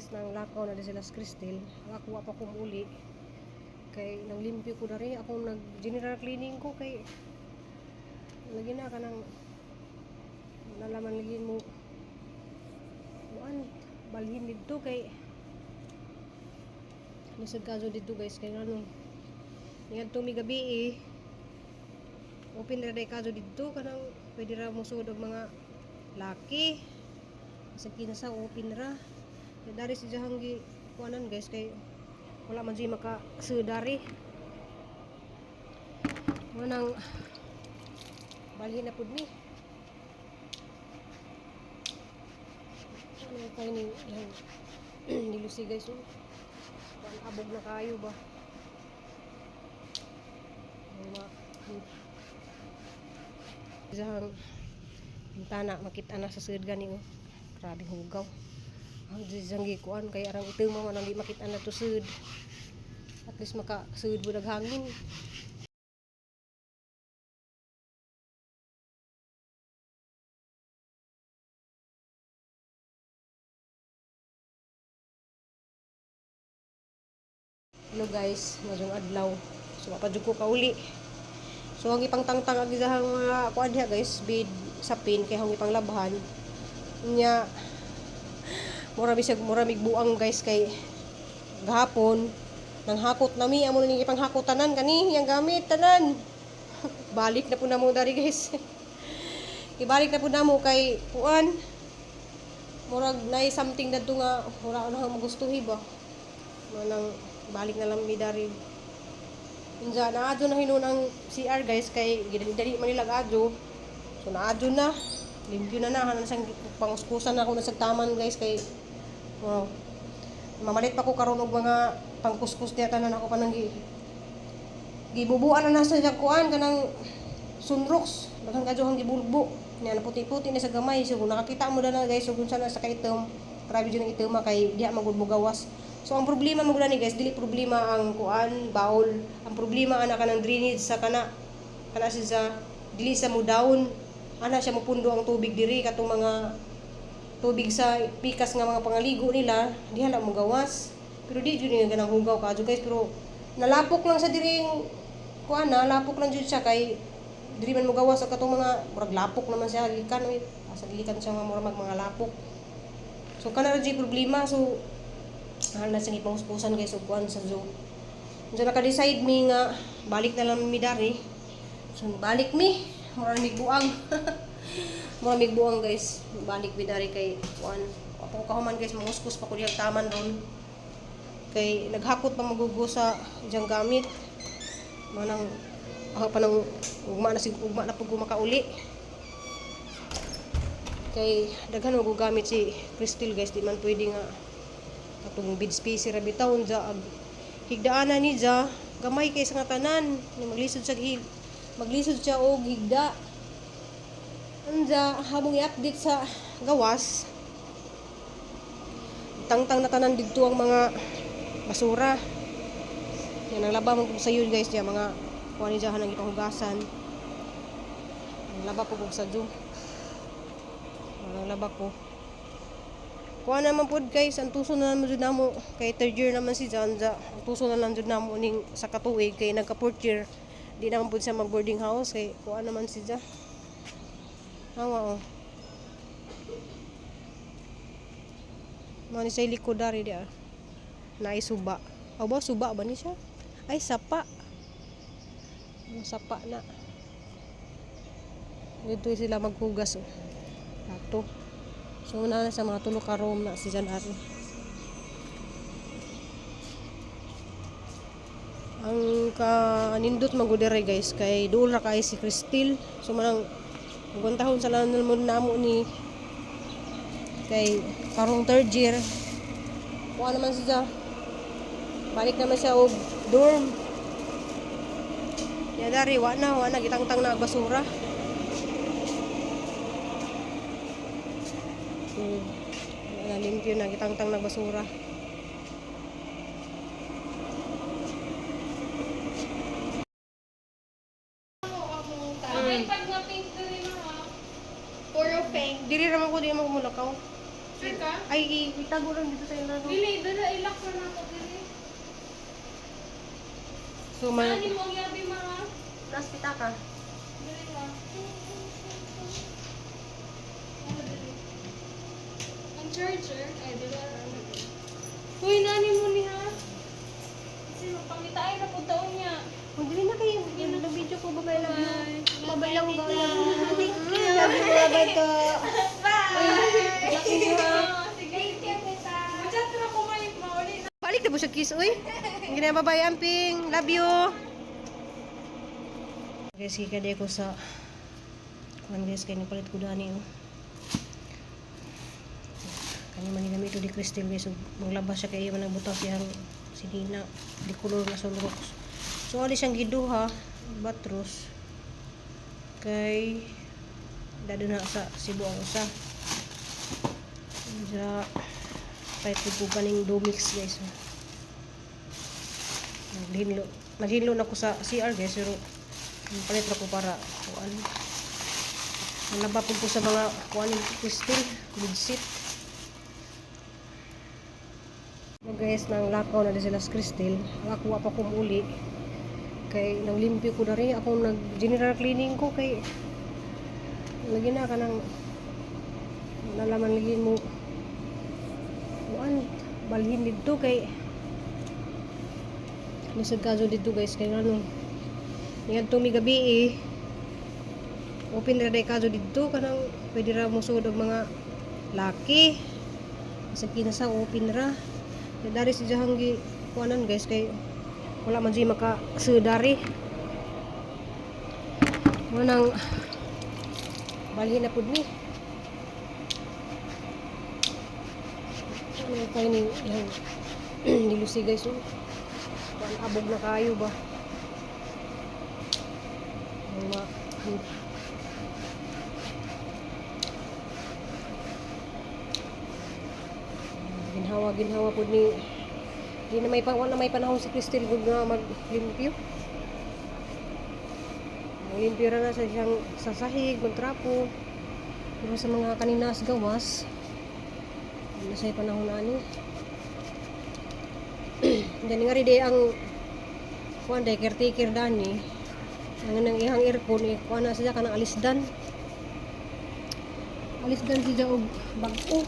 Guys, nang lakaw na di sila sa Crystal. Ako wa pa ko muuli. Kay nang limpyo ko dari ako nag general cleaning ko kay lagi na kanang nalaman lagi mo kuan balhin didto kay nisod kaso didto, guys, kay ano niadtong mi gabi eh, open ra day kaso didto kanang pwede ra mo sud og mga laki sa kinsa open ra. Kay dari si jahang gi kuanan, guys, kay wala man siya maka dari mo nang balhin na pud mi. Ano kayo ni yang nilusi, guys, oh. Kuan abog na kayo ba. Mga Isang bintana makita na sa sud gani, oh. Grabe hugaw. Ang isang gikuan kay arang itim man ang di makita na to sud. At least maka sud budag hangin. Hello guys, maayong adlaw. So mapadjud ko kauli. So ang ipangtangtang ang isahang mga kuan diha, guys, bed sa pin kay ang ipanglabhan. Nya mura bisag mura mig buang, guys, kay gahapon nang hakot nami amo ning ipanghakot tanan kani yang gamit tanan. Balik na po namo dari, guys. Ibalik na po namo kay kuan murag nay something dadto nga mura na magustuhi ba. Manang balik na lang mi dari. Unsa naadyo na hinuon ang CR, guys, kay gidali-dali man nila adyo. So naadyo na. Limpyo na na hanan sang panguskusan na ako na sa taman, guys, kay wow. Mamalit pa ko karon og mga pangkuskus diya tanan ako pa nang gibubuan na na sa kuan kanang sunrocks daghan kadyo ang gibulbo niya na puti-puti na sa gamay. So kung nakakita mo na, guys, so kung sana sa kaitom, grabe jud ang itom kay diha magud gawas. So ang problema mo ni, guys, dili problema ang kuan baol. Ang problema ana kanang drainage sa kana kana siya sa dili sa mo down ana siya mopundo ang tubig diri katong mga tubig sa pikas nga mga pangaligo nila diha lang mo gawas. Pero di jud nga ganang hugaw kaadyo, guys, pero nalapok lang sa diring kuan na lapok lang jud siya kay diri man mo gawas ang katong mga murag lapok naman siya gikan oy asa gilikan siya nga murag mag mga lapok. So kana ra jud problema. So na siyang ipanguskusan, guys, og kuan sa zoo. So naka-decide mi nga balik na lang mi dari. So balik mi, mura mig buang. Mura mig buang, guys. Balik mi dari kay kuan. Wa pa ko kahuman, guys, manguskus pa ko diyang taman ron. Kay naghakot pa magugo sa diyang gamit. Manang ako pa nang ugma na sig ugma na pug ko makauli. Kay daghan magugamit si Crystal, guys, di man pwede nga katong bed space ra bitaw unja ag higdaanan ni ja gamay kay sa nga tanan ni maglisod siya maglisod siya og higda. Unja habong i-update sa gawas, tangtang na tanan didto ang mga basura. Yan ang laba mo sayo, guys, diya mga kuan ni diyan ang ipanghugasan. Ang laba po kog sadyo. Ang laba ko. Kuha naman pod, guys, ang tuso na naman jud namo kay third year naman si Janja. Ang tuso na lang jud namo ning sa katuig kay nagka fourth year. Di naman pud siya mag boarding house kay kuha naman si Ja. Hawa oh. Mao ni sa likod dari dia. Naay suba. Aw ba suba ba ni siya? Ay, sapa. Ano sapa na. Dito sila maghugas oh. Ato. So na sa mga tulo ka room na si Janari. Ang kanindot magudere, guys, kay duol ra kay si Cristel. So manang guntahon sa lang mo namo ni kay karong third year. Kuha naman siya. Balik naman siya og dorm. Ya dari wa na gitangtang na ang basura. Wala limpyo na gitangtang na basura. May pag na pink diri na ha. Puro pink. Diri ra man ko, di man ko mulakaw. Sure ka? Ay, itago lang dito sa inano. Dili, dala ilak na nako dili. So, may Saan mo ang yabi mga? Nas pitaka. Dili ka. Ano dili? Ang charger, ay di ba? Uy, nani mo ni ha? Kasi magpangitain na po taon niya. Kung dili na kayo, yung video ko, bye-bye lang. Bye. Bye-bye lang, bye lang. Thank you. Love you, bye-bye to. Bye! Thank you, ha. Sige. Thank you, tita. Chat na ko may mauli na. Balik na po siya kiss, uy. Hindi na, bye-bye, Amping. Love you. Guys, kikadi ko sa kuan guys, kay nipalit ko dani oh. Kani man gamit di Crystal guys, ug maglabas siya kay iya man nagbutang siyang sinina di color na sunrocks. So ali siyang giduha batros kay dado na sa Cebu ang usa. Sa kahit po kaning domix guys. Oh. Naghinlo. Naghinlo na ko sa CR guys pero palit ra ko para kuan. Nalaba po ko sa mga kuan ni Crystal, bedsheet. So guys, nang lakaw na din sila sa Crystal. Ako wa pa ko muuli. Kay nang limpyo ko dari ako nag general cleaning ko kay lagi na kanang nalaman lagi mo kuan balhin didto kay Lisod kaso dito guys kay ano niadto mi gabi eh open ra day kaso didto kanang pwede ra mosud og mga laki sa kinsa open ra. Kay dari si jahang gi kuanan guys kay wala man siya maka sudari mo nang balhin na pud ni ano kay ni yang nilusi guys oh. Kuan abog na kayo ba? Ang Ginhawa ginhawa pud ni di na may pa wala may panahon si Crystal gud nga maglimpyo. Maglimpyo ra na sa siyang sasahig, magtrapo. Pero sa mga kaninas gawas, wala sa panahon na ani. Gani nga rin di ang kuan day caretaker dani. Ang nang ihang aircon eh kuan na siya kanang alisdan. Alisdan siya og bag-o.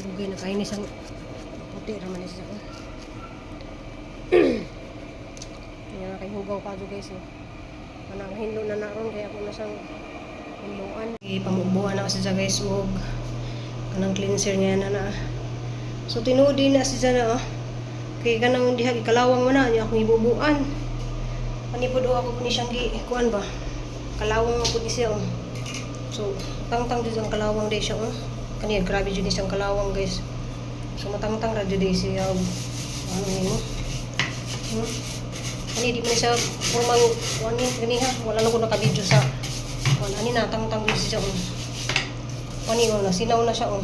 Dugay na kayo ni siyang puti raman ni siya. Oh. Nga kay hugaw pa do guys oh. Kanang hinlo na naron kaya ako na siyang hinloan. Eh pamubuan na kasi siya guys og kanang cleanser niya na na. So tinuod din na siya na oh. Kay kanang diha gikalawang man na niya akong ibubuan. Ani pud oh, ako ni siyang gi kuan ba. Kalawang man pud ni siya oh. So tangtang jud ang kalawang day siya oh. Kani grabe jud ni siyang kalawang guys. So matangtang ra jud day siya og ano nimo. Kani di man ni siya pormang kuan ni kaniha wala na ko naka-video sa kuan ani na tangtang jud siya oh. Kani oh, nasinaw na siya oh.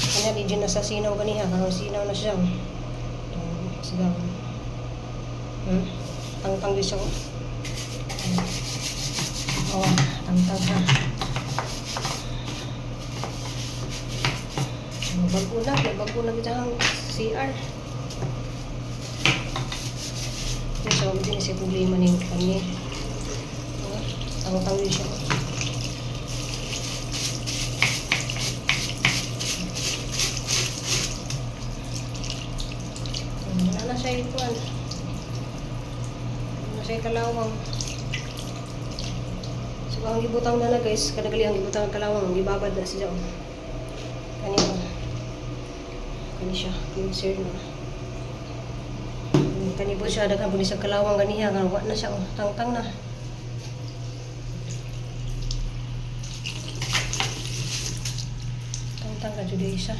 Kanya di dyan na sa sinaw ganiha, karon sinaw na siya. Sigaw. Tangtang di siya. Oh, oh tangtang ha. Bago na, may bago na kita ang CR. So, hindi na siya problema ni kanya. Oh, tangtang din siya. Wala na siya ikuan. Wala na siya kalawang. So, ang gibutang na na guys, kadagali ang gibutang ang kalawang, ang gibabad na siya. Oh. Kani oh. Kani siya, cleanser na. Kani po siya, daghan po ni siya kalawang ganiha, nga wa na siya, oh. Tangtang na. Tangtang ka jud siya.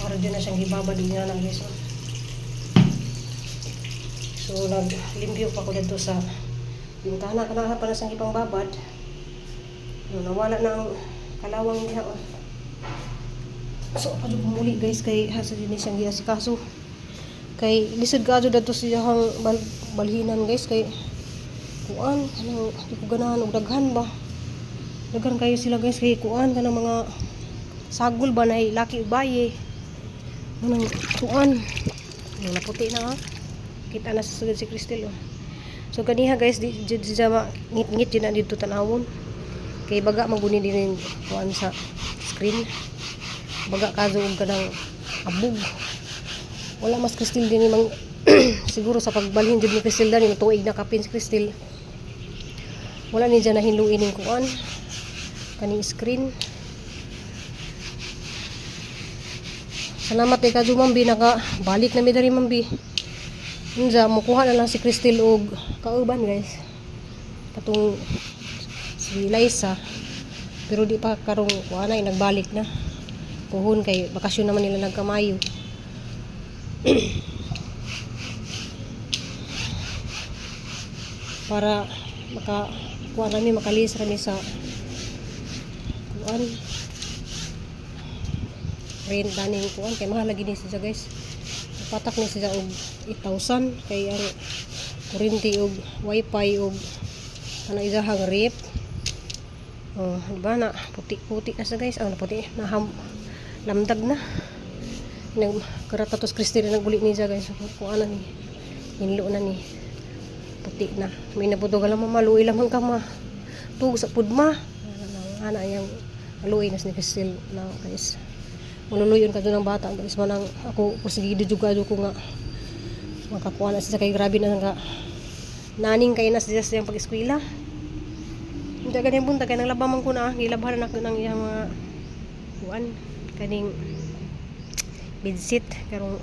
Ora din na siyang gibabad niya na guys. Oh. So naglimpyo pa ko dito sa bintana kana pa na siyang ipangbabad. No, nawala na ang kalawang diha. Oh. So pa jud muli guys kay hasa din ni siyang giasikaso. Kay lisod ka jud dadto sa iyang balhinan, guys, kay kuan kanang di ko ganahan og daghan ba. Daghan kayo sila, guys, kay kuan kanang mga sagol ba na laki baye. Anong kuan? Ang naputi na ha. Kita na sa sugod si Cristel, oh. So ganiha, guys, di di di siya ngit-ngit yun na dito tanawon. Kay baga maguni din kuan sa screen. Baga kazo og kanang abog. Wala mas Cristel din mang siguro sa pagbalhin jud ni Cristel dani tuig na kapin si Cristel. Wala ni dyan nahinluin ning kuan kaning screen. Salamat kay kadyo, Mambi, naka balik na mi diri, Mambi. Unsa mukuha na lang si Cristel og kauban, guys. Katong si Liza. Pero di pa karong kuha na, eh, nagbalik na. Puhon kay bakasyon naman nila nagkamayo. Para maka kuha nami makalis rami sa kuan rent daning kuan kay mahal lagi ni siya, guys. Patak ni siya og 8,000 kay ang kuryente og wifi og kanang isahang rep. Oh, di ba na puti-puti na siya, guys. Oh, naputi na ham, lamdag na. Nag karatatos Christy na nagbuli niya, guys. Kuan na ni. Hinlo na ni. Puti na. May naputo ka lang, mama, luoy lamang ka, ma. Tug sa pudma. Ana yang maluoy na si Cristel na, guys. Maluluyon ka doon ng bata, guys. Manang ako porsigido juga ko nga makakuha na siya kay grabe na nga naning kay na siya sa iyang pag-eskwela. Hindi ganyan buntag kay naglaba man ko na, gilabhan na ako ng iyang mga kuan kaning bedsit pero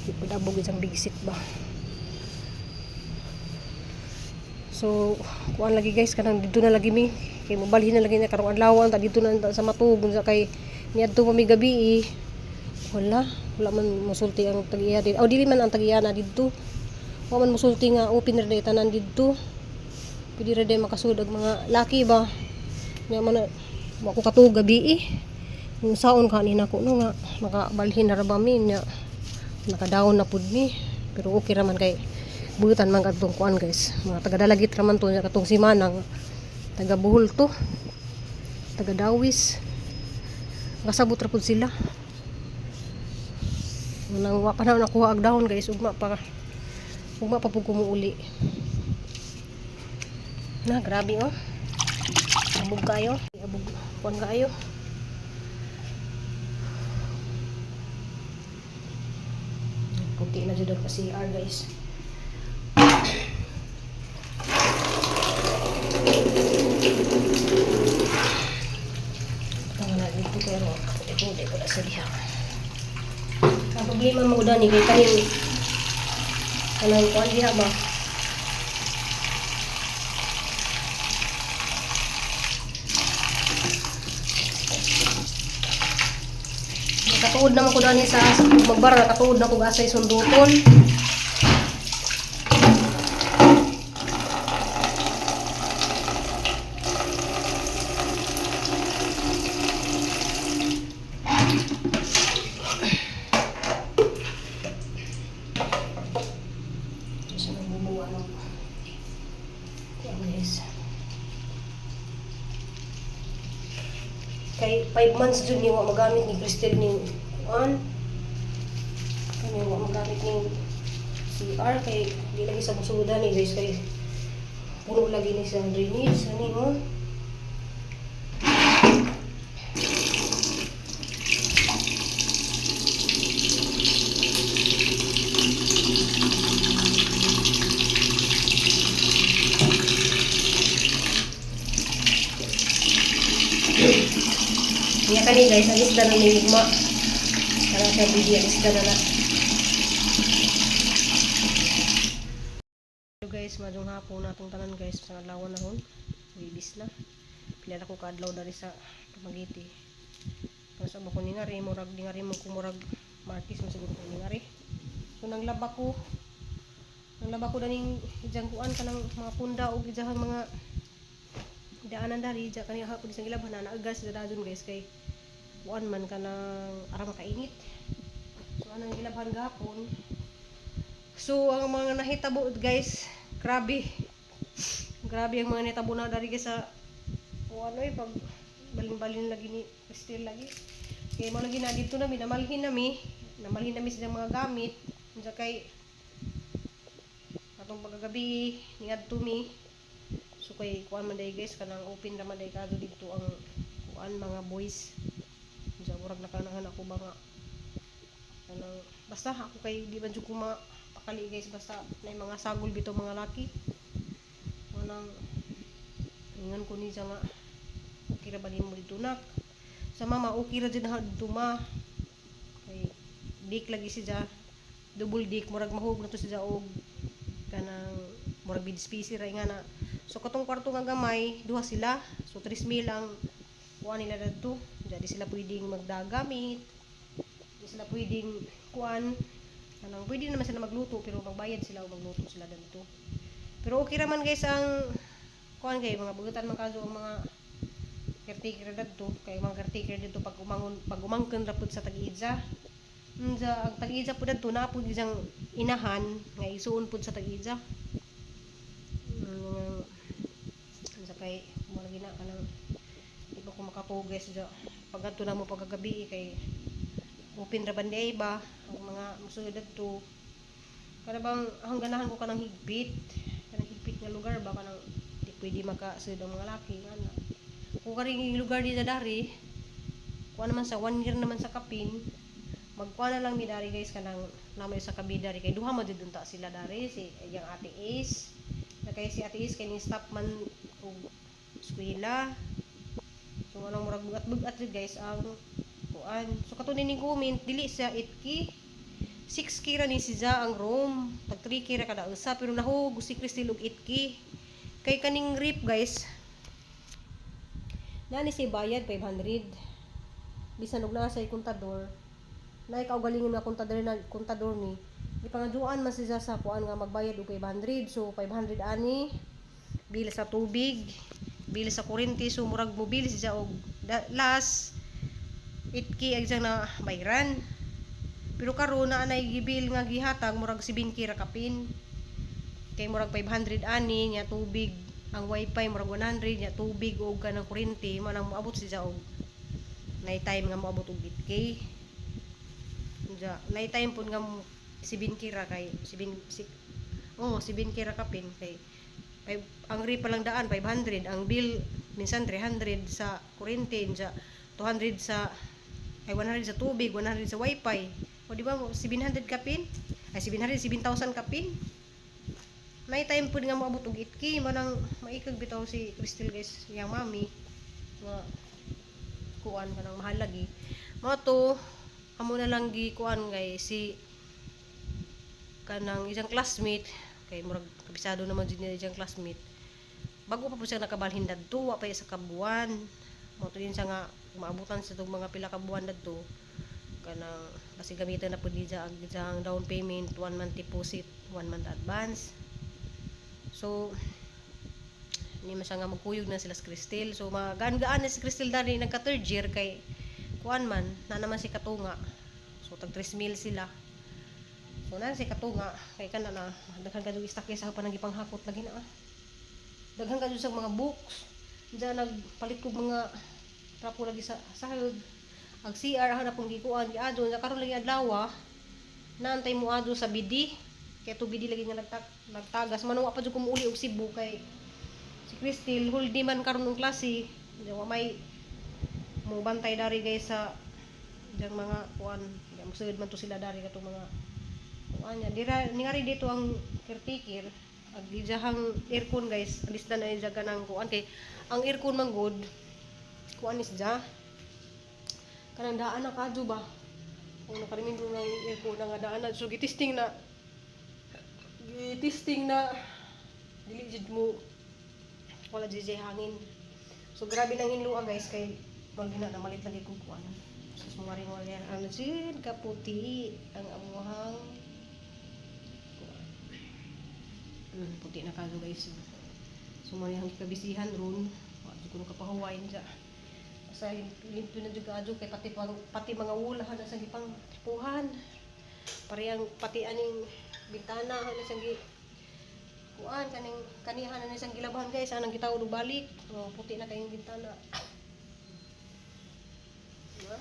di pud abog isang bigsit ba. So kuan lagi, guys, kanang dito na lagi mi kay mobalhin na lagi na karong adlaw ta dito na ta sa matug unsa kay niadto pa mi gabi eh. Wala, wala man mosulti ang tag-iya dito. Oh, dili man ang tag-iya na didto. Wa man mosulti nga open ra day tanan didto. Pwede ra day makasud og mga laki ba. Nya man na wa ko katuog gabi eh. Kung saon ka ni nako no nga makabalhin na ra ba mi nya naka-down na pud mi. Pero okay ra man kay butan man kadtong kuan, guys. Mga taga-Dalagit ra man to nya katong si Manang taga Bohol to. Taga Dawis. Nakasabot ra pud sila. Nang wa pa na nakuha og dahon, guys, ugma pa pud ko muuli. Na grabe oh. Abog kayo. Abog kuan kayo. Puti na jud ang CR, guys. Tama na dito pero puti-puti ko na sa diha. Ang problema mo dani kay kaning kanang kuan diha ba? Nakatuod naman ko dani sa magbara, nakatuod na ko asay sunduton. Sa nagbubuwa ng kuan, guys. Kay 5 months jud ni wa magamit ni Cristel ni kuan. Kani wa magamit ni CR kay di lagi sa musuda ni, guys, kay puno lagi ni sa drainage ani oh. Niya kani, guys, ang isda na ni ugma. Para sa video, ang isda na na. Hello guys, maayong hapon natong tanan, guys, sa adlaw na hon. Wibis na. Pila na ko kaadlaw dari sa Dumaguete. Para sa ko ni ngari, murag di ngari mo ko murag Martis man siguro ko ni ngari. So nanglaba ko daning ijang kuan kanang mga punda og ijahang mga daanan dari ja kani hapon sa gilabhan na naagas sa dajon, guys, kay kuan man kanang ara makainit. So anang gilabhan gahapon. So ang mga nahitabo, guys, grabe. Grabe ang mga nahitabo na dari, guys, sa o ano eh, pag balin-balin lagi ni Cristel lagi. Kaya mo lagi na dito na mi, namalhin nami, namalhin nami silang mga gamit. Unsa kay atong pagkagabi niadto mi. So kay kuan man day, guys, kanang open ra man day kadto didto ang kuan, mga boys. Unsa murag nakanahan ako ba nga kanang basta ako kay di man jud ko mapakali, guys, basta na mga sagol bitaw mga laki. Kanang ingon ko niya nga, "Okay ra ba nimo dito, nak?" Sa mama, "Okay ra jud na dito, ma." Kay dik lagi siya, double dik, murag mahug na to siya og kanang murag bed space ra nga na. So katong kwarto nga gamay, duha sila. So 3,000 ang kuan nila dadto. Di sila pwedeng magdagamit. Di sila pwedeng kuan, kanang pwede naman sila magluto pero magbayad sila o magluto sila dadto. Pero okay ra man, guys, ang kuan kay mga bugutan man kaso ang mga caretaker dadto, kay mga caretaker didto pag umangon, pag umangkon ra pud sa tag-iidza. Unsa ang tag-iidza pud dadto, naa pud isang inahan nga isuon pud sa tag-iidza. Unsa kay mo lagi na kanang di ba ko makatuges dya pag adto na mo pagkagabi kay open ra banday ba ang mga musulod dadto. Kada bang ang ganahan ko kanang higpit nga lugar ba, kanang di pwede makasulod ang mga laki nga na. Kung karing lugar di dari kuha naman sa one year naman sa kapin, magkuha na lang mi dari, guys, kanang namay sa kabi dari kay duha man jud unta sila dari, si iyang Ate Ace na kay si Ate Ace kay ni stop man og eskwela. So anong murag bugat-bugat jud, guys, ang kuan. So kato nining comment, dili siya 8K, 6K ra ni siya ang room, tag 3K ra kada usa, pero nahug si Cristel og 8K kay kaning rep, guys, nani si bayad 500 bisan og naa sa kontador na kaugalingon nga kontador na kontador ni ipangaduan man siya sa kuan nga magbayad og 500. So 500 ani bill sa tubig, bill sa kuryente, so murag mo bill siya og last 8K ang siyang na bayran. Pero karon naa nay gibil nga gihatag, murag 7K ra kapin kay murag 500 ani nya tubig, ang wifi murag 100 nya tubig og kanang kuryente, mo nang moabot siya og nay time nga moabot og 8K. Unsa nay time pud nga 7K ra kay 7 6, oh, 7K ra kapin kay five, ang rep pa lang daan 500, ang bill minsan 300 sa kuryente, unsa 200 sa, ay, 100 sa tubig, 100 sa wifi. O di ba 700 kapin, ay 700, 7,000 kapin. May time pud nga moabot og 8K. Mo nang maikag bitaw si Crystal, guys, yang mami nga kuan kanang mahal lagi mo to. Amo na lang gi kuan, guys, si kanang isang classmate kay murag kabisado naman jud niya isang classmate. Bago pa po siya nakabalhin dadto, wa pa sa kabuan mo to din siya nga maabutan sa tong mga pila ka buwan dadto, kanang kasi gamitan na pud niya ang ang down payment, one month deposit, one month advance. So hindi man siya nga magkuyog na sila sa Cristel. So magaan-gaan na si Cristel dali nagka third year kay kuan man na naman si Katunga. So tag 3 mil sila. So na si Katunga kay kana na daghan ka jud istakya sa pa nang gipanghakot lagi na ah. Daghan ka jud sa mga books. Diyan nagpalit kog mga trapo lagi sa sahod. Ang CR na pong gikuan giadto na karon lagi adlaw naantay mo adto sa BD kay to BD lagi nga nagtagas man. Wa pa jud ko muuli og Cebu kay si Cristel holiday man karon ng klase. Di wa may mo bantay dari, guys, sa diyang mga kuan. Di mo man to sila dari katong mga kuan niya. Dira ningari dito ang caretaker ag gijahang aircon, guys, alis na na siya kanang kuan kay ang aircon man good kuan is dya kanang daan na kadyo ba kung nakaremember na yung aircon na nga daan na. So gitesting na dili jud mo, wala jud siya hangin. So grabe nang hinlua, guys, kay wag na namalit lagi kog kuan. Sus, mga rin wala ang jud kaputi ang amuhang kuan. Puti na kaso, guys. So mo yang gikabisihan ron, wa jud ko nakapahuway niya. Sa limpyo na jud kaadyo kay pati pang, pati mga wulahan na sa gipang tripuhan. Parehang pati aning bintana ano siyang gi kuan kaning kanihan na siyang gilabhan, guys, anang gitawod og balik. Oh, puti na kayong bintana. Diba?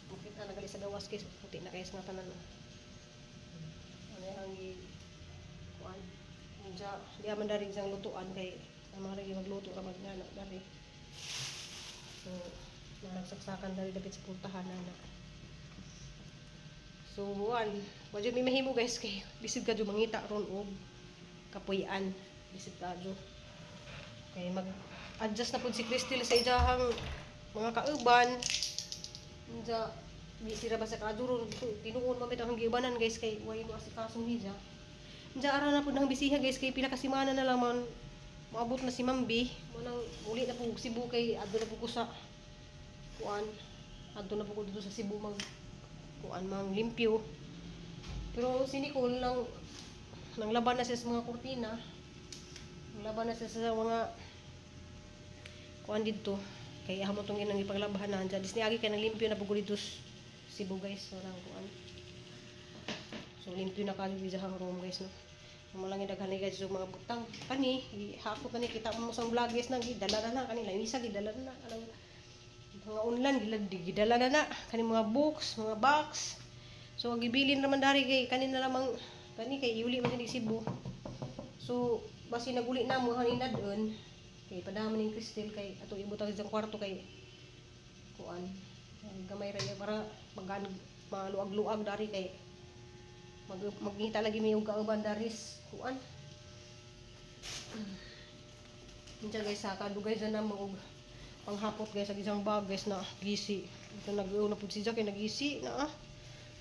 Makita na gali sa gawas, guys, puti na kayo sa nga tanan. Ano ang gi kuan. Diya, diya man dari siyang lutuan kay ang mga lagi magluto ra mag ngana dari. So, nanagsaksakan dari dapit sa pultahan na na. So, buwan, wa jud may mahimo, guys, kay bisig ka mangita ron og kapuy-an. Bisig ka. Kay mag-adjust na pud si Crystal sa iyahang mga kauban. Unsa busy ra ba sa kaadto ron, tinuon man bitaw ang giubanan, guys, kay way mo asikaso niya. Unsa ara na pud nang bisiha, guys, kay pila ka semana na lang man moabot na si Mambi. Mo nang uli na pud Cebu kay adto na pud ko sa kuan. Adto na pud ko dito sa Cebu mag kuan, mang limpyo. Pero si Nicole lang nang laban na siya sa mga kurtina. Nang laban na siya sa mga kuan didto. Kay amo tong inang ipaglabahan na andyan. Disney agi kay nang limpyo na pud ko dito sa Cebu, guys. So nang kuan. So limpyo na kayo sa room, guys, no. Mo lang daghan ni, guys, yung mga butang kani hakot na ni, kita mo sa vlog, guys, nang gidala na na kani lamisa, gidala na na kanang mga unlan, gidala na na kani mga books, mga box. So ang gibilin naman dari kay kani na lamang kani kay iuli man din Cebu. So basi naguli na mo hanin doon kay padaman ning Crystal kay ato ibutang sa kwarto kay kuan gamay ra niya para magan maluag-luag dari kay mag magngita lagi may og kauban daris kuan. Minsan, guys, sa kadugay dyan na og panghapot, guys, sa isang bag, guys, na gisi. Ito nag-uuna pud si Jack kay nagisi na ah.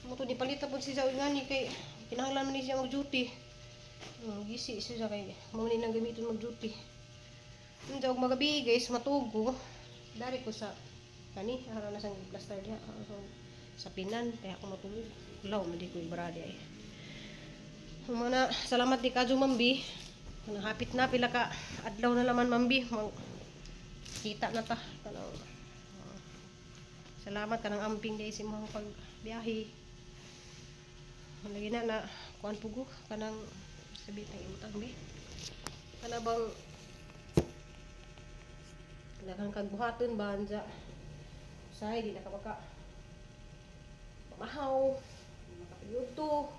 Mo to ni palit na pud si Jack ngani kay kinahanglan man ni siya mag-duty. Gisi siya kay mao ni nang gamiton mag-duty. Unsa og magabi, guys, matugo. Dari ko sa kani ara na sang plaster diha. Ah, so, sa pinan kaya ako matulog. Law man di ko ibradi ay. Mana, salamat di kadyo, Mambi. Kanang hapit na pila ka adlaw na laman, Mambi. Mag kita na ta kanang salamat kanang amping dai sa imong pagbiyahe. Lagi na na kuan pugo kanang sabi tang imutang bi. Kana bang daghang kag buhaton ba anja. Say di na ka maka pamahaw, makapayudto.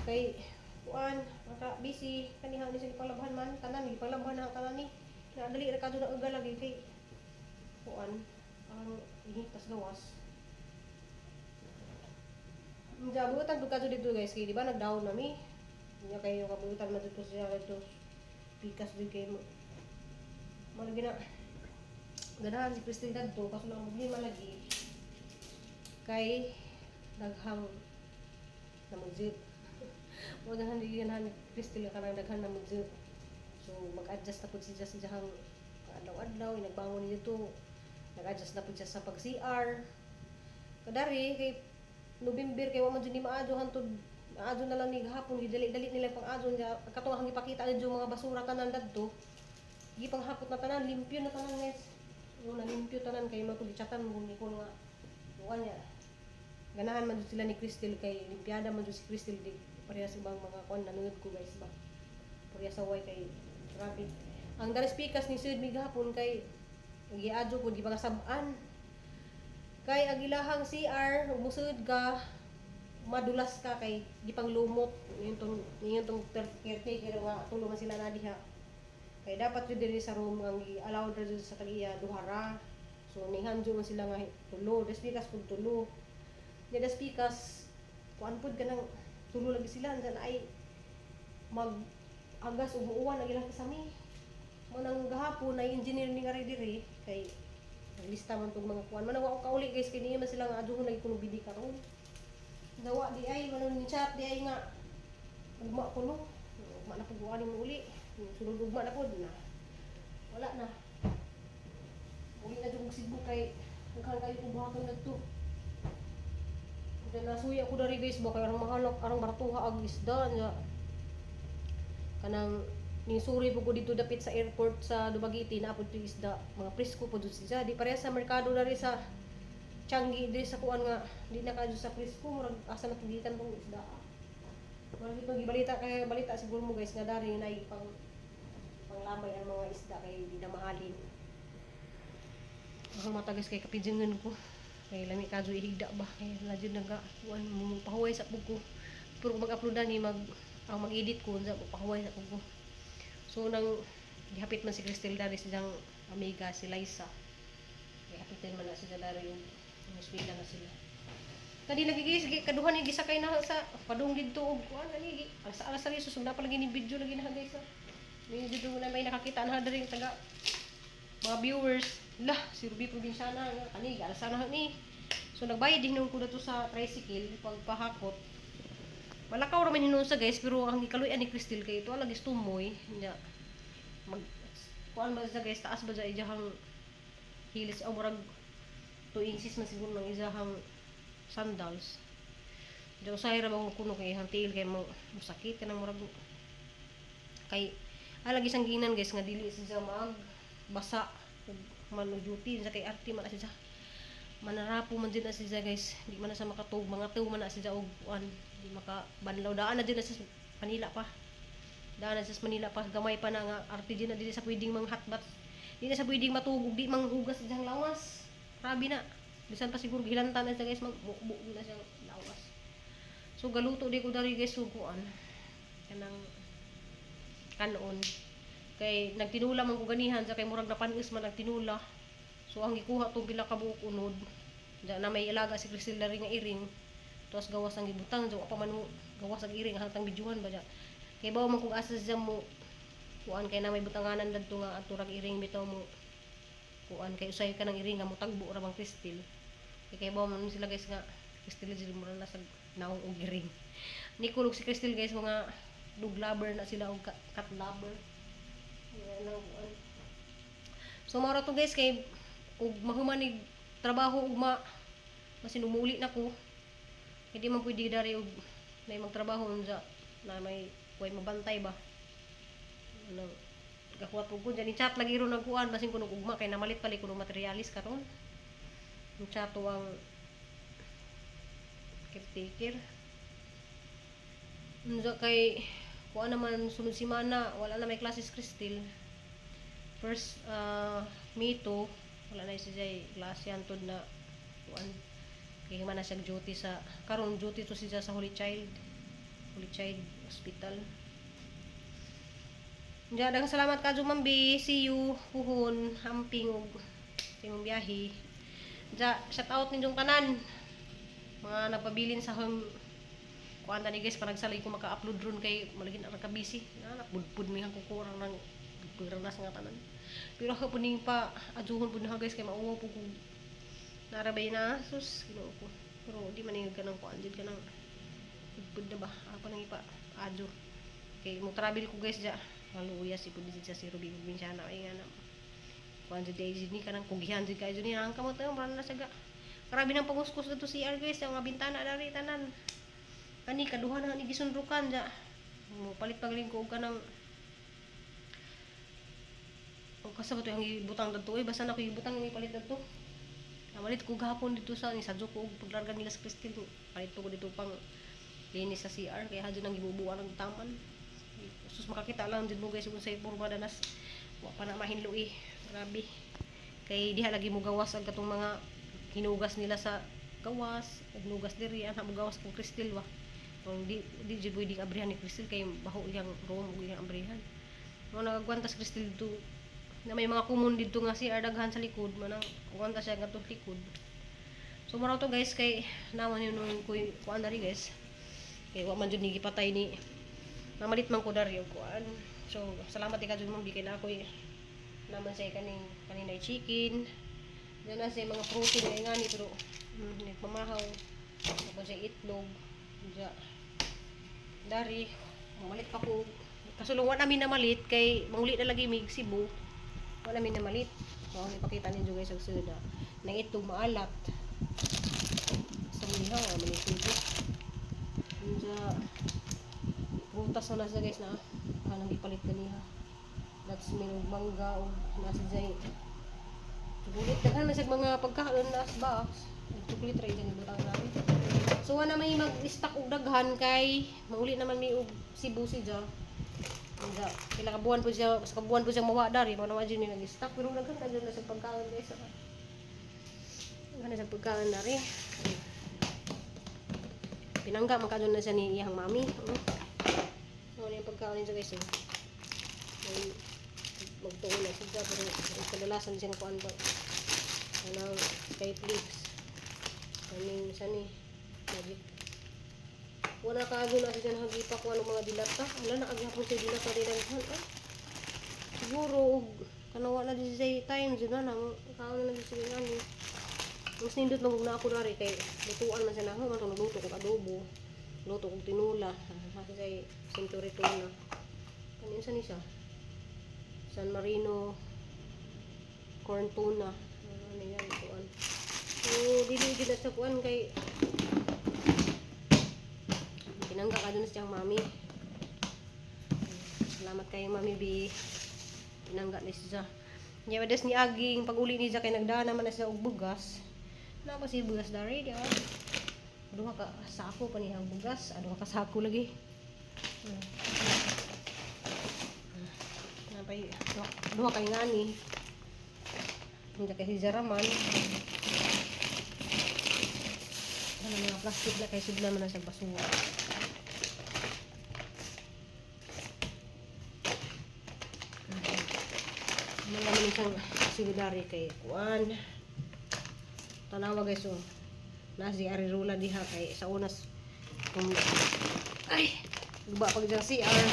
Kay kuan, maka busy kaniha ni sa gipalabhan man tanan, gipalabhan na ang tanan ni. Nadali ra kadto na uga lagi kay kuan ang ihitas gawas. Unja buutan pud kadto dito, guys, kay di ba nagdown na mi. Nya kayo kabuutan man dito siya dito. Pikas jud kay mo. Mo lagi na ganahan si Christine dadto, kaso lang ang problema lagi kay daghang namudjud. Mo daghan di ganahan ni Crystal kanang daghan namudjud. So mag-adjust na pud siya sa iyang adlaw-adlaw, nagbangon niya dito. Nag-adjust na pud siya sa pag-CR. Kadari kay November kay wa man jud ni maadyo hantod maadyo na lang ni gahapon, gidali-dali nila pang adyo niya katong ang gipakita nila mga basura tanan dadto. Gipanghakot na tanan, limpyo na tanan, guys. Una limpyo tanan kay mo gitsatan mo ni nga kuan niya. Ganahan man jud sila ni Crystal kay limpiada man jud si Crystal, di pareha sa ibang mga kuan nanood ko, guys, ba. Pareha sa way kay grabe. Ang daris pikas ni sud mi gahapon kay giadyo ko di sab-an. Kay ang ilahang CR, musud ka, madulas ka kay di pang lumot. Yung tong caretaker nga tulo man sila na diha. Kay dapat jud diri sa room ang gi-allowed ra jud sa tag-iya duha ra. So nihanjo man sila nga tulo, das pikas pud tulo. Nya das pikas kuan pud kanang tulo lagi sila andyan ay mag agas ug muuwan ang ilang kasami. Mo nang gahapon ay engineer ni nga diri kay naglista man tong mga kuan. Manawa ko kauli, guys, kay niya man sila nga adyohon lagi kuno bidi karon. Dawa di ay manon ni chat di ay nga ugma ko no. Ugma na pud mo uli. Sunod ugma na pud na. Wala na. Uli na jud og Cebu kay daghan kayo kong buhaton dadto. Diyan nasuya ko dari, guys, ba kay arang mahalok, arang baratuha ag isda nya. Kanang ning suri po ko dito dapit sa airport sa Dumaguete na pud isda, mga presko po jud siya. Di pareha sa merkado dari sa Changi diri sa kuan nga di na kadyo sa presko, murag asa na pugitan pong isda. Wala dito gibalita kay balita siguro mo, guys, nga dari na pang panglamay ang mga isda kay di na mahalin. Ako mata, guys, kay kapidzingan ko. Kay lami kadyo ihigda ba kay la jud naga kuan mo pahuway sa pug ko. Pero kung mag-upload ni mag ang mag-edit ko unsa mo pahuway sa pug ko. So nang gihapit man si Cristel dari sa iyang amiga si Liza. Gihapitan man na sila dari yung eskwela na sila. Kadi lagi, guys, kaduhan ni gisakay na sa padung didto og kuan ani alas alas sa susug na pa lagi ni video lagi na, guys. Ah. May video na may nakakita na diri taga mga viewers. Lah, si Ruby Probinsyana nga kani alas na ni. So nagbayad din ko dato sa tricycle pagpahakot. Malakaw ra man hinuon sa, guys, pero ang gikaluy-an ni Cristel kay ito lagi tumoy nya mag kuan ba sa, guys, taas ba sa iyahang heels o murag 2 inches man siguro ng isahang sandals. Di usahay ra ba kung kuno kay iyang tiil kay mo masakit kanang murag kay lagi siyang ginan, guys, nga dili siya mag basa ug man og duty sa kay arte man na siya, manarapo man din na siya, guys, di man na siya makatug mga tuw man na siya og kuan, di maka banlaw, daan na din na siya sa Manila pa, daan na siya sa Manila pa, gamay pa na nga arte din na dili sa pwedeng mang hotbath, di na siya pwedeng matug, di manghugas sa iyang lawas. Grabe na, bisan pa siguro gilantan na siya, guys, magbubo na siyang lawas. So galuto di ko dari, guys, suguan kanang kanon kay nagtinula man ko ganihan sa kay murag napanis man ang tinula. So ang gikuha tong pila ka buok unod da na may ilaga si Cristel dari nga iring, tapos gawas ang gibutang so pa man mo gawas ang iring halatang bidyuhan ba dya kay bawo man kung asa siya mo kuan kay na may butanganan dadto nga adto rag iring bitaw mo kuan kay usay ka ng iring nga motagbo ra bang Cristel kay kay bawo man sila, guys, nga Cristel jud mura na sa naong og iring. Nikulog si Cristel, guys, mga dog lover na sila og cat lover. Yan ang kuan. So mao ra to, guys, kay ug mahuman nig trabaho ugma masin umuuli na ko. Hindi man pwede dari og may magtrabaho unsa na may way mabantay ba. Ano gakuha po ko dyan ni chat lagi ron nagkuan basin kuno ugma kay namalit pali kuno materialis karon. Ang chat to ang caretaker. Unsa kay kuan naman sunod semana wala na may classes Cristel. First May 2 wala na si Jay klase hantod na kuan kay man na siya duty sa karon, duty to siya sa Holy Child Hospital. Diya, daghang salamat ka Mambi. See you puhon, amping ug sa imong biyahe. Diya, shout out ninyong tanan. Mga nagpabilin sa hong kuan tani, guys, panagsalay ko maka-upload ron kay malagin ang ka busy. Na pudpud mi ang kukurang ng pagranas nga tanan. Pero ako puning pa adjuhon pud na, guys, kay mauwaw po kung narabay na sus Ginoo ko. Pero di man ka ng kuan jud ka ng pudpud na ba. Ako nang ipa adyo. Kay mo travel ko, guys, ja. Maluya si pud siya si Ruby Probinsyana ay nga na. Kuan jud day ni kanang kugihan jud kayo ni ang kamot tayo na saga. Grabe nang paguskus dito CR, guys, ang mga bintana dari tanan. Kani kaduha na ni gisunrukan ja. Mo palit pagling ko og kanang o kasa ba to ang ibutang dadto eh, basta na ko ibutang yung ipalit dadto. Namalit ko gahapon dito sa ni sadyo ko og paglarga nila sa Cristel, palit ko dito pang linis sa CR kaya hadyo nang gibubuan ng taman. Sus, makakita lang din mo, guys, kung sa porma danas wa pa na mahinlo eh. Grabe. Kay diha lagi mo gawas ang katong mga hinugas nila sa gawas, hinugas diri ana mo gawas kang Cristel wa. Kung di di jud pwedeng abrihan ni Cristel kay baho iyang room ug iyang abrihan. Mo nagagwanta si Cristel dito na may mga common dito nga CR daghan sa likod manang agwanta siya ngadto likod. So mao to, guys, kay naman yun nung kuy kuan dari, guys. Kay wa man jud ni gipatay ni namalit man ko dari og kuan. So salamat ka jud mo kay na ako'y naman sa kaning kaninay chicken. Diyan na sa mga protein nga ngani pero nagmamahaw. Tapos sa itlog. Diya. Dari mamalit pa ko. Kasulong wa namin namalit kay manguli na lagi mig Cebu. Wa namin namalit. So, ang ipakita ninyo, guys, ang sunod na nang itlog maalat. Sa lihaw, man ito. Diya prutas na siya, guys, na kanang ipalit kaniha. That's may og mangga og nasa jay chocolate. Daghan man siya mga pagkaon na box. Chocolate ra iyang ibutang namin. So wala may mag-stock og daghan kay mauli naman mi og Cebu si Ja. Nga, pila ka buwan po siya, sa kabuan po siya mawa dari, mo naman jud mi mag-stock pero daghan ka jud na sa pagkaon, guys. Daghan na sa pagkaon dari. Pinangga man ka jud na siya ni iyang mami. Oh. Ano yung pagkaon niya, guys, oh. May magtuon na siya pero kadalasan siyang kuan ba. Kanang skyflakes. Kaning sa ni magic. Wala ka agyo na siya nahagipa ko anong mga dilata. Wala na agyapon sa dilata di daghan. Ah. Siguro og kanang wala di siya time jud na nang kaon na di siya ngani. Mas nindot lang na ako dari kay lutuan man siya na man nagluto kog adobo. Luto kog tinula. Kasi say century tuna. Kanin sa ni siya? San Marino corn tuna. Ano yan, kuan. So, dili jud na sa kuan kay pinangga ka dun sa siyang mami. Salamat kayo, Mami B. Pinangga ni siya. Nya des ni aging pag uli ni siya kay nagdaan naman na siya og bugas. Na pa si bugas dari di ba? Duha ka sako pa niya ang bugas, ah, duha ka sako lagi. Napay duha, duha kay ngani. Hindi kay si Jaraman. Ano mga plastic na kay sudla man na sa basura. Ano naman isang sigudari kay kuan. Tanawa, guys, oh. Na si Arirula diha kay sa unas kung ay guba pag diyang CR.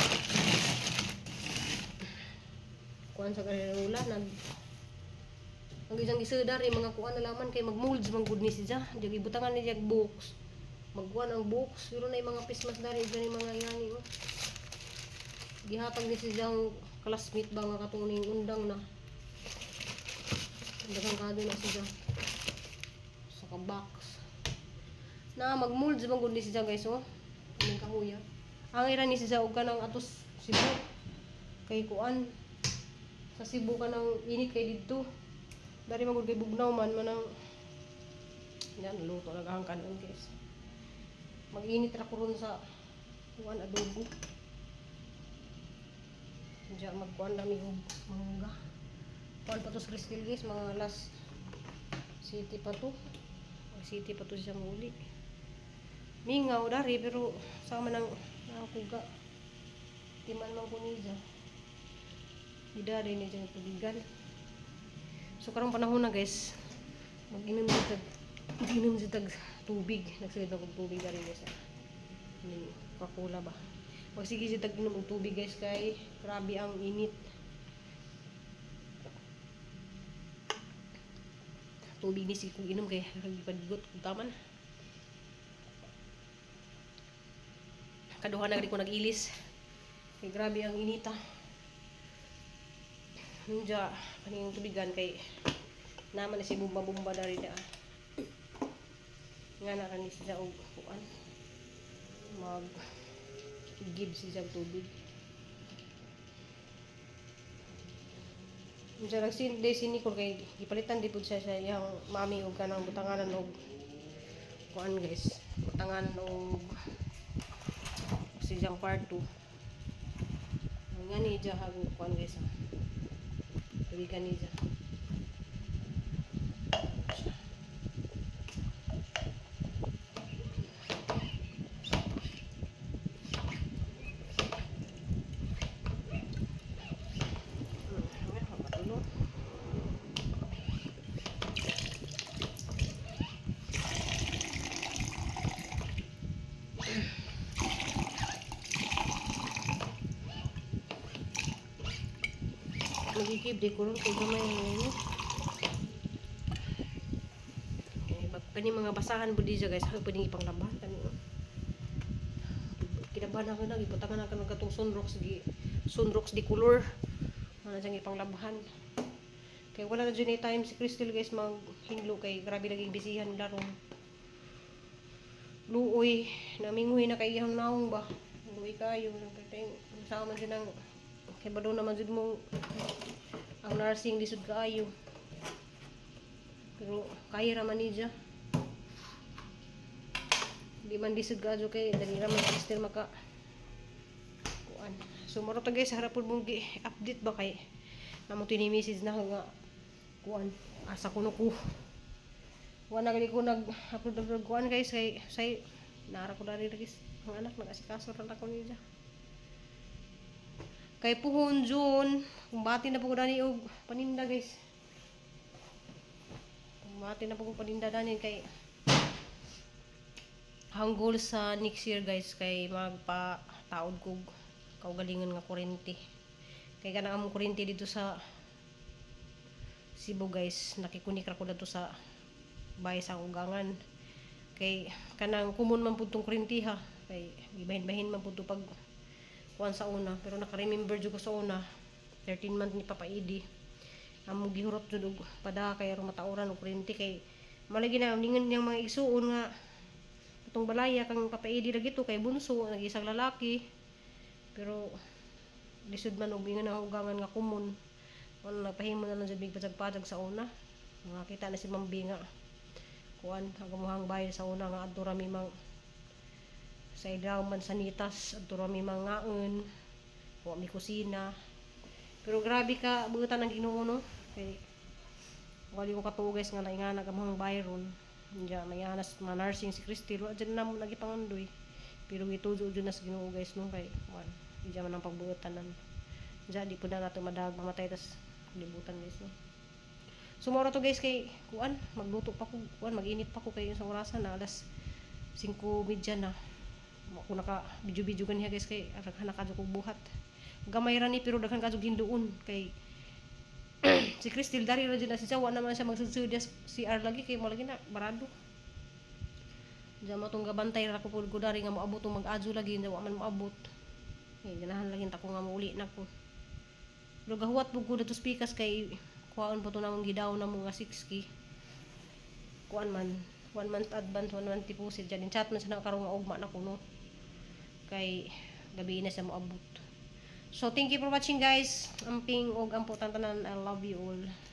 Kuan sa Arirula nag ang isang isudari mga kuan na laman kay mag-molds man gud ni siya. Diyan ibutangan ni siya books. Magkuan ang books pero na yung mga Christmas dari dyan yung mga yani oh. Gihatag ni siya ang classmate ba nga katuning undang na. Daghang kado na siya. Sa ka box. Na mag-molds man gud ni siya, guys, oh. Aning kahuya. Ang ira ni siya og kanang atos Cebu. Kay kuan sa Cebu kanang init kay didto. Dari man gud kay bugnaw man manang yan luto na ang kanon, guys. Mag-init ra ko ron sa kuan adobo. Diyan magkuan lami og mangga. Kuan pa to sa Crystal, guys, mga last city pa to. Mag city pa to siya muli. Mingaw dari pero sama nang nakakuga. Timan man ko niya. Ida rin niya tubigan. So karong panahon na, guys, mag-inom sa tag tubig. Nagsulod ako og tubig dari, guys. Ah. Ning Coca-Cola ba. Magsige siya tag inom og tubig, guys, kay grabe ang init. Tubig ni si kung inom kay padigot kung taman. Kaduha na rin ko nag-ilis. Kay grabe ang inita. Nunja, kaning tubigan kay naman na si bumba-bumba dari na. Nga na kani siya og kuan. Mag give siya og tubig. Unsa lang sin day si Nicole kay gipalitan di pud siya sa iyang mami og kanang butanganan og kuan, guys. Butanganan og siyang kwarto. Ang nga ni Ija hag kuan, guys. Ah. Tubigan ni Ija. Ayan, kapatulo. Magigib di ko ron kay gamay ang ano. Okay, kani mga basahan po di siya, guys, ha, pwedeng ipanglaban kani. Oh. Kinabahan ako na gibutangan na kanang katong sunrocks gi sunrocks di color. Ano siyang ipanglabhan. Kay wala na dyan time si Crystal, guys, maghinlo kay grabe lagi bisihan larong. Luoy, namingoy na kay iyang naong ba. Luoy kayo, nagkatay sama man dyan ang kay balo naman jud mo ang nursing lisod kaayo. Pero kaya ra man niya. Di man lisod kaadyo kay dali ra man still maka kuan. So mao to, guys, harap pud mong gi update ba kay namo tini message na nga kuan, asa kuno ko. Wala na gali ko nag upload upload kuan, guys, kay say nara ko dari, guys, ang anak nag-asikaso ra ko niya. Kay puhon June, kumbati na po ko dani og paninda, guys. Kumbati na po ko paninda dani kay hanggol sa next year, guys, kay magpataod kog kaugalingon nga kuryente. Kay kanang among kuryente dito sa Cebu, guys, nakikunik ra ko dito sa bahay sa ugangan. Kay kanang kumon man pud tong kuryente ha. Kay gibahin-bahin man pud to pag kuan sa una, pero naka-remember jud ko sa una, 13 month ni Papa Edi. Among gihurot jud og pada kay aron matauran og kuryente kay malagi na ningon niyang mga igsuon nga atong balaya kang Papa Edi lagi to kay bunso nag-isang lalaki, pero lisod man og ingon ang ugangan nga kumon. Ano, nagpahimo na lang jud mig patag sa una. Mga kita na si Mambi nga kuan ang amuhang bahay sa una nga adto ra mi mang sa idaw man sa nitas, adto ra mi mangaon, wa mi kusina. Pero grabe ka buutan ng Ginoo, no, kay wali ko katuo, guys, nga naingana ang amuhang bahay ron. Diya, may anas mga nursing si Christy, wa dyan na mo nagipangandoy. Pero gitujo jud na sa Ginoo, guys, no, kay kuan diya man ang pagbuotanan. Diya di po na nato madag mamatay tas libutan, guys, no. So mao ra to, guys, kay kuan magluto pa ko, kuan mag-init pa ko kay sa orasan na alas 5:30 na. Mo ko naka video-video ganiha, guys, kay daghan na kadyo kog buhat. Gamay ra ni pero daghan kadyo hinduon kay si Crystal dari ra jud na siya, wa naman siya magsudsud CR lagi kay mo lagi na barado. Diyan mo tong gabantay ra ko pud ko dari nga moabot tong mag-adyo lagi, wa man moabot. Eh, ganahan lagi ta ko nga mouli na ko. Pero gahuwat pud ko dito pikas kay kuhaon po to namong gidaw na mga 6K. Kuan man, one month advance, one month deposit. Diyan chat man sa na karon nga ugma na kuno. Kay gabi na siya moabot. So thank you for watching, guys. Amping og ampo tanan. I love you all.